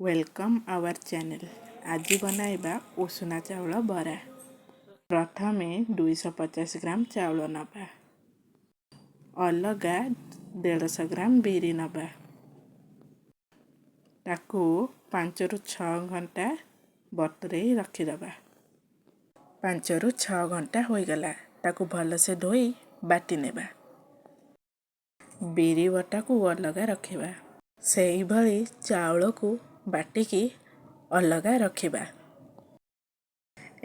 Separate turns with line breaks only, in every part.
Welcome our channel. ଆଜି ବନାଇବା ଉଷୁନା ଚାଉଳ ବରା। ପ୍ରଥମେ 250 ଗ୍ରାମ ଚାଉଳ ନେବା, ଅଲଗା 150 ଗ୍ରାମ ବିରି ନେବା। ତାକୁ 5ରୁ 6 ଘଣ୍ଟା ବତୁରେଇ ରଖିଦେବା। 5ରୁ 6 ଘଣ୍ଟା ହୋଇଗଲା, ତାକୁ ଭଲସେ ଧୋଇ ବାଟି ନେବା। ବିରି ବଟାକୁ ଅଲଗା ରଖିବା, ସେଇଭଳି ଚାଉଳକୁ ବାଟିକି ଅଲଗା ରଖିବା।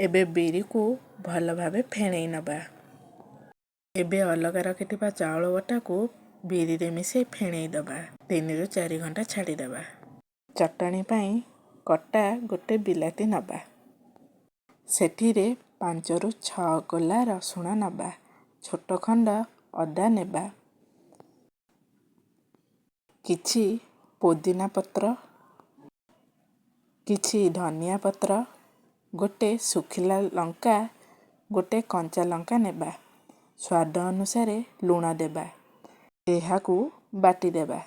ଏବେ ବିରିକୁ ଭଲ ଭାବେ ଫେଣେଇ ନେବା। ଏବେ ଅଲଗା ରଖିଥିବା ଚାଉଳ ବଟାକୁ ବିରିରେ ମିଶାଇ ଫେଣେଇ ଦେବା। 3ରୁ 4 ଘଣ୍ଟା ଛାଡ଼ିଦେବା। ଚଟଣି ପାଇଁ କଟା ଗୋଟେ ବିଲାତି ନେବା। ସେଥିରେ 5ରୁ 6 କୋଲା ରସୁଣ ନେବା, ଛୋଟ ଖଣ୍ଡ ଅଦା ନେବା, କିଛି ପୋଦିନା ପତ୍ର, କିଛି ଧନିଆ ପତ୍ର, ଗୋଟେ ଶୁଖିଲା ଲଙ୍କା, ଗୋଟେ କଞ୍ଚା ଲଙ୍କା ନେବା। ସ୍ୱାଦ ଅନୁସାରେ ଲୁଣ ଦେବା। ଏହାକୁ ବାଟିଦେବା।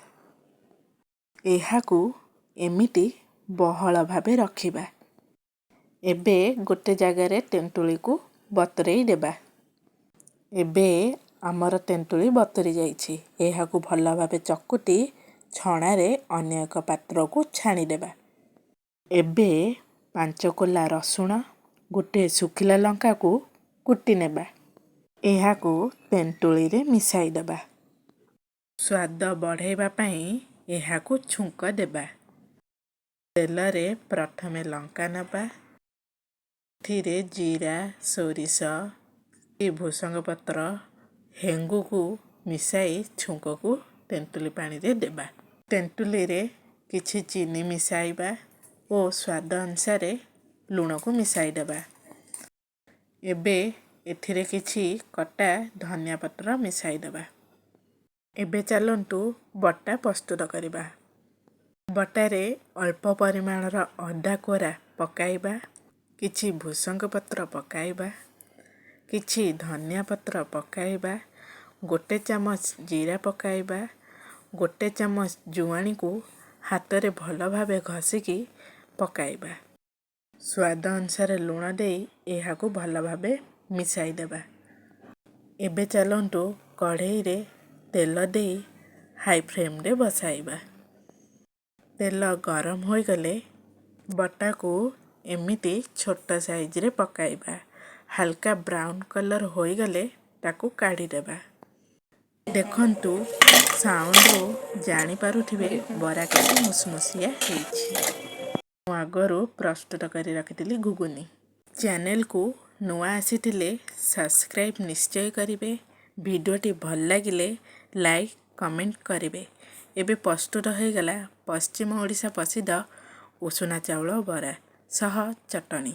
ଏହାକୁ ଏମିତି ବହଳ ଭାବେ ରଖିବା। ଏବେ ଗୋଟେ ଜାଗାରେ ତେନ୍ତୁଳିକୁ ବତୁରେଇ ଦେବା। ଏବେ ଆମର ତେନ୍ତୁଳି ବତୁରି ଯାଇଛି। ଏହାକୁ ଭଲ ଭାବେ ଚକୁଟି ଛଣାରେ ଅନ୍ୟ ଏକ ପାତ୍ରକୁ ଛାଣିଦେବା। ଏବେ 5 କୋଲା ରସୁଣ, ଗୋଟେ ଶୁଖିଲା ଲଙ୍କାକୁ କୁଟି ନେବା। ଏହାକୁ ତେନ୍ତୁଳିରେ ମିଶାଇ ଦେବା। ସ୍ୱାଦ ବଢ଼ାଇବା ପାଇଁ ଏହାକୁ ଛୁଙ୍କ ଦେବା। ତେଲରେ ପ୍ରଥମେ ଲଙ୍କା ନେବା। ଏଥିରେ ଜିରା, ସୋରିଷ, ଭୃସଙ୍ଗ ପତ୍ର, ହେଙ୍ଗୁକୁ ମିଶାଇ ଛୁଙ୍କକୁ ତେନ୍ତୁଳି ପାଣିରେ ଦେବା। ତେନ୍ତୁଳିରେ କିଛି ଚିନି ମିଶାଇବା ଓ ସ୍ୱାଦ ଅନୁସାରେ ଲୁଣକୁ ମିଶାଇ ଦେବା। ଏବେ ଏଥିରେ କିଛି କଟା ଧନିଆ ପତ୍ର ମିଶାଇ ଦେବା। ଏବେ ଚାଲନ୍ତୁ ବଟା ପ୍ରସ୍ତୁତ କରିବା। ବଟାରେ ଅଳ୍ପ ପରିମାଣର ଅଦା କୋରା ପକାଇବା, କିଛି ଭୃସଙ୍ଗ ପତ୍ର ପକାଇବା, କିଛି ଧନିଆ ପତ୍ର ପକାଇବା, ଗୋଟେ ଚାମଚ ଜିରା ପକାଇବା, ଗୋଟେ ଚାମଚ ଜୁଆଣିକୁ ହାତରେ ଭଲ ଭାବେ ଘଷିକି ପକାଇବା। ସ୍ୱାଦ ଅନୁସାରେ ଲୁଣ ଦେଇ ଏହାକୁ ଭଲ ଭାବେ ମିଶାଇ ଦେବା। ଏବେ ଚାଲନ୍ତୁ କଢ଼େଇରେ ତେଲ ଦେଇ ହାଇ ଫ୍ଲେମ୍ରେ ବସାଇବା। ତେଲ ଗରମ ହୋଇଗଲେ ବଟାକୁ ଏମିତି ଛୋଟ ସାଇଜରେ ପକାଇବା। ହାଲକା ବ୍ରାଉନ୍ କଲର୍ ହୋଇଗଲେ ତାକୁ କାଢ଼ିଦେବା। ଦେଖନ୍ତୁ, ସାଉଣ୍ଡରୁ ଜାଣିପାରୁଥିବେ ବରା କେତେ ମୁସମୁସିଆ ହେଇଛି। ମୁଁ ଆଗରୁ ପ୍ରସ୍ତୁତ କରି ରଖିଥିଲି ଘୁଗୁନି। ଚ୍ୟାନେଲକୁ ନୂଆ ଆସିଥିଲେ ସବସ୍କ୍ରାଇବ୍ ନିଶ୍ଚୟ କରିବେ। ଭିଡ଼ିଓଟି ଭଲ ଲାଗିଲେ ଲାଇକ୍, କମେଣ୍ଟ କରିବେ। ଏବେ ପ୍ରସ୍ତୁତ ହୋଇଗଲା ପଶ୍ଚିମ ଓଡ଼ିଶା ପ୍ରସିଦ୍ଧ ଉଷୁନା ଚାଉଳ ବରା ସହ ଚଟଣି।